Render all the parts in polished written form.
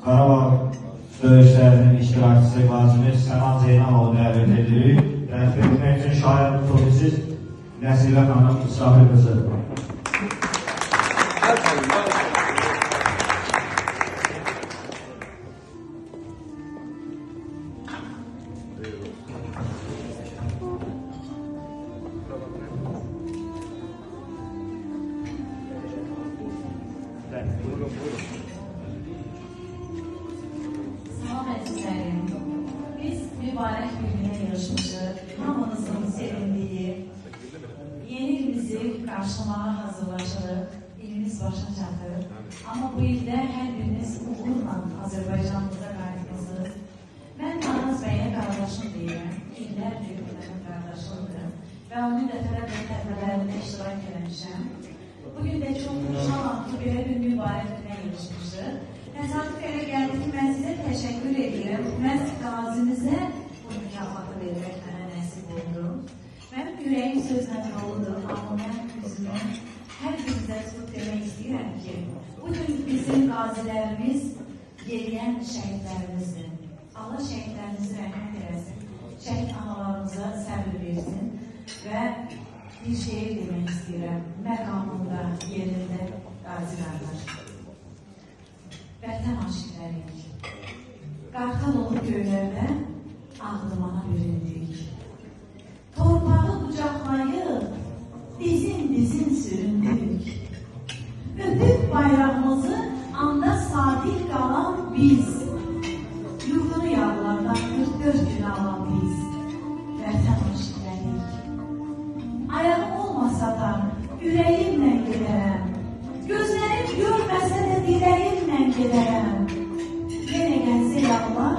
Qarabağ döyüşlərinin iştirakçısı qazimiz Sənan Zeynalovu dəvət edirik. Dəvət etmək üçün şair publisist Nəsibə xanım İsrafil qızı. Salam əzizlərim, biz mübarək bir günə yığışmışıq, hamınızın sevindiyi, yeni ilimizi qarşılamağa hazırlaşırıq, ilimiz başa çatır. Amma bu ildə hər biriniz uğurla Azərbaycanımıza qayıtmısınız. Mən Araz bəyə qardaşım deyirəm, illərdir mənim qardaşımdır və onun dəfələrlə tədbirlərində iştirak eləmişəm. Bugün də çox xuşalam ki, belə bir mübarək günə yığışmışıq. Təsadüf elə gəldi ki, mən sizə təşəkkür edirəm. Məhz qazimizə bu mükafatı vermək mənə nəsib oldu. Mənim ürəyim sözlə doludur, amma mən üzümü hər birinizə tutub demək istəyirəm ki, bugün bizim qazilərimiz yeriyən şəhidlərimizdir. Allah şəhidlərimizi rəhmət eləsin, şəhid analarımıza səbir versin və bir şeir demək istəyirəm. Məqamında, yerində qazi qardaş. Vətən aşiqləriyik. Qartal olub göylərdə ağdımana büründük. Torpağı qucaqlayıb dizin-dizin süründük. Öpüb bayrağımızı anda sadiq qalan biz. Yurdunu yağlardan 44 gün alan biz. Vətən aşiqləriyik. Ayağım olmasa da ürəyimlə gedərəm. Gözlərim görməsə də diləyimlə gedərəm. Yenə gəlsə yağlar,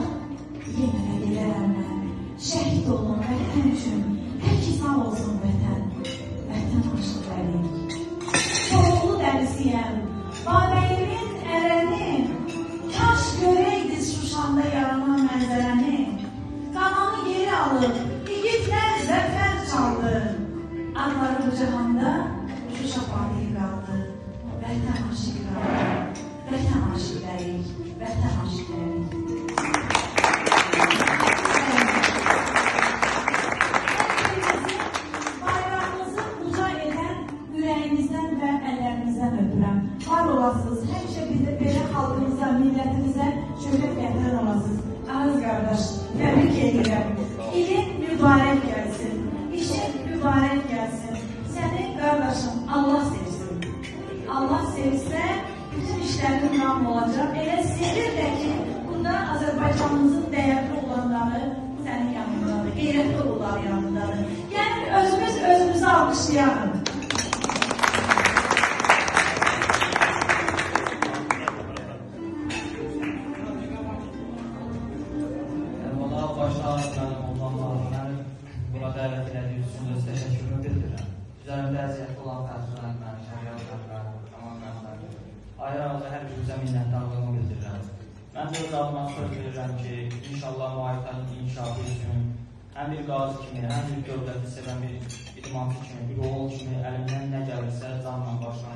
yenə də gedərəm mən. Şəhid olun vətən üçün, tək sağ olsun vətən. Vətən aşiqləriyik. Koroğlu dəlisiyəm, Babəyimin ərəni. Kaş görəydiz Şuşanda yaranan mənzərəni. Qanamı geri alıb, igidlər zəfər çaldı. Adları bu cahanda Şuşa Fatihi qaldı. Vətən aşiqləri, vətən aşiqləriyik, vətən aşiqləriyik. Bayrağımızı uca edən ürəyimizdən və əllərimizdən öpürəm. Var olasınız, həmişə bizə belə xalqımıza, millətimizə şöhrət gətirən olasınız. Araz qardaş, təbrik edirəm. İlin mübarək gəlsin, işin mübarək gəlsin. Səni qardaşım Allah sevsin. Allah sevsə, bütün işlərin nam olacaq. Elə sevir də ki, bunda Azərbaycanımızın dəyərli olanları sənin yanındadır, qeyrətli olanları yanındadır. Gəlin özümüz özümüzü alqışlayalım. Əvvəla başda mənim oğlanlar, məni bura dəvət elədiyiniz üçün öz təşəkkürümü bildirirəm. Üzərimdə əziyyətli olan Fərzənd mənim, Şəhriyar müəllim, Kamal müəllim, ayrı-ayrı hər birinizə minnətdarlığımı bildirirəm. Mən də öz adıma söz verirəm ki, inşallah müharibənin inkişafı üçün həm bir qazi kimi, həm bir dövləti sevən bir idmançı kimi, bir oğul kimi əlimdən nə gəlirsə canla başla